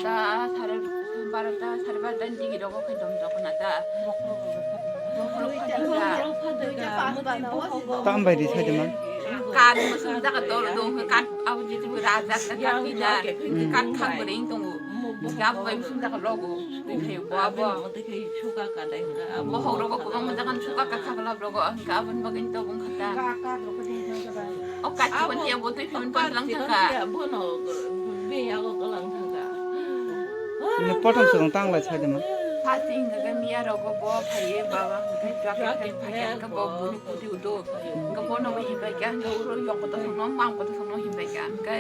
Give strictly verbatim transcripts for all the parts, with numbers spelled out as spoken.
Ta sare barota, sare barota ni digi rogo khai dom jokna ta. Bokhorok phatika. Tam bai ri sai de man. Kan musung jaga dol dong, kan au jitu raja ta kan kina, kan khang bering tongo. Jab bai musung jaga logo. Twi khai bo abo. Bokhok rogo kwbangma jagan suka ka khagla rogo, ang ka aboni bagwi to bung khata. O kati pon ya bo twi phun pon lang thangka. Ni potham song tang lai chai de man. Phati hingka miya rogo bo phaiye baba hingka chwak phai hingka bo buni kuti udo. Hingka bono bo hibai ka hingka uro yong koto songno mang koto songno hibai ka hingka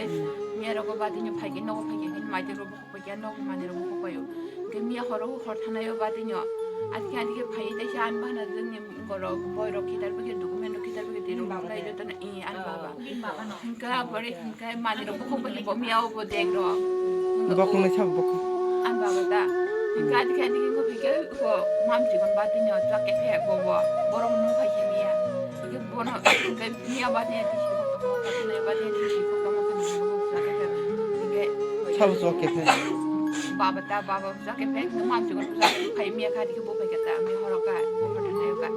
miya rogo bati ni phai ke nogo phai ke hingka mai de rogo. Hokpaiya nok manwi rok hokpaio. Hingke miya horo hor thanaio ba tino. Adike adike phaiwi teisa ani bahana jwngni borok boirok khitar bwkhe document rok khitar bwkhe twi rok nukhlai jotono i ani baba. Hingke abore hingke manwi rok bukhuk bwkhe bo miya o bo dek rok. Bokong nai sabo bokong. Ani baba da. Hingke adike adike wngkha phikhe bo mamchikon ba tino chwk khe phek bo bo. Borok nung phai khe miya. Hingke bono hingke miya ba tino tisi koktamo koktamo ba tino tisi koktamo koktamo chwk khe phek. Hingke Sabo chwk khe phek. Baba ta baba chwk khe phek, nung mamchikon chwk khe phai miya kha dikhe bo phai khe ta miya horo kha bo phai nayo kha.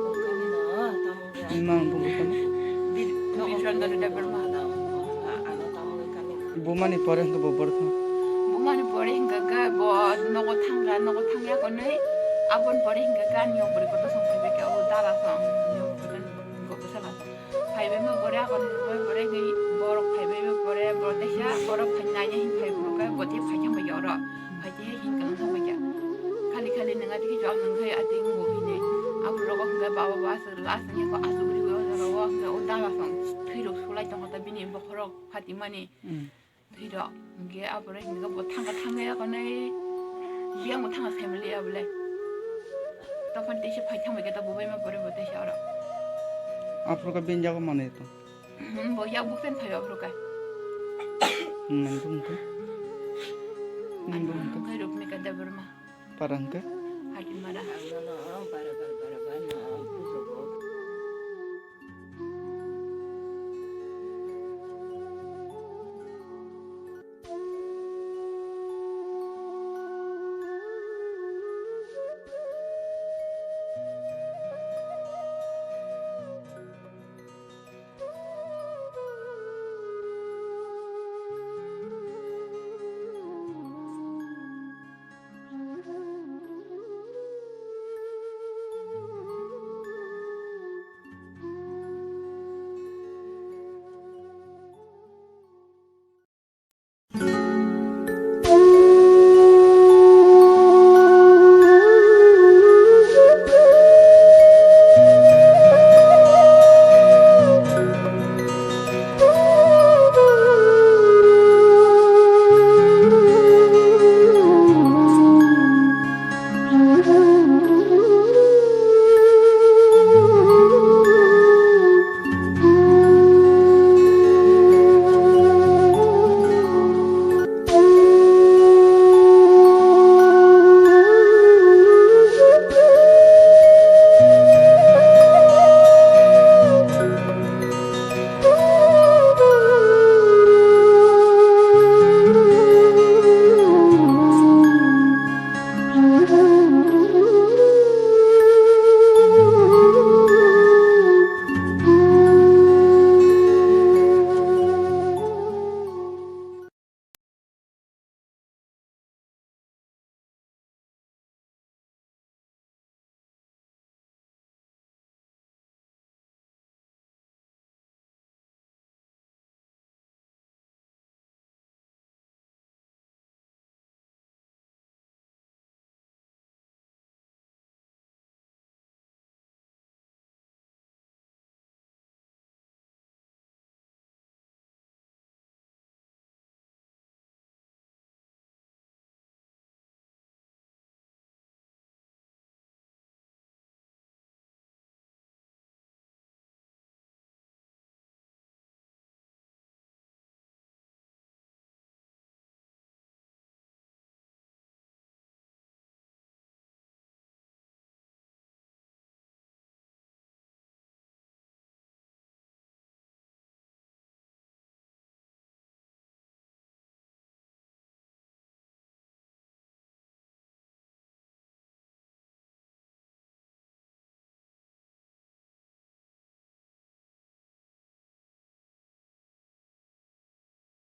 Mang bo bo. Bumani pore hingke bo borok. Bumani pore hingke ga bo nogo thangga, nogo thangya konwi aboni pore hingke ga niyom bwrwi kotor song phai bai khe o dara song niyom bwrwi kotor song. Phaibaima bore akon bore bore hwnwi borok phaibaima bore borok teisa borok phai naina hin phai borok khe bo tei phai thang bai oro phai tei hin kalang thang bai kha. Khali khali nang ati khe jok nang khai ati ngo hine abo rogo hwnkhe baba bo aswk last ni ko aswk ri o jora o hwnkhe o dala song thwi rok sulai tong kha ta bini bokhorok phatimani. Thwirok, hingke abore hingke bo thangka thangka yakonai biyang bo thangka family abole. Tokon teisa phai thangbai khe ta bubaima pore bo teisa oro. Aphuru khe bini yago manwi to. Hmm, bo yak bukten phai aphuru khe. Hmm, nang bung to. Nang bung to. Ang khai Rupnika Debbarma. Para hingke? Hatimara.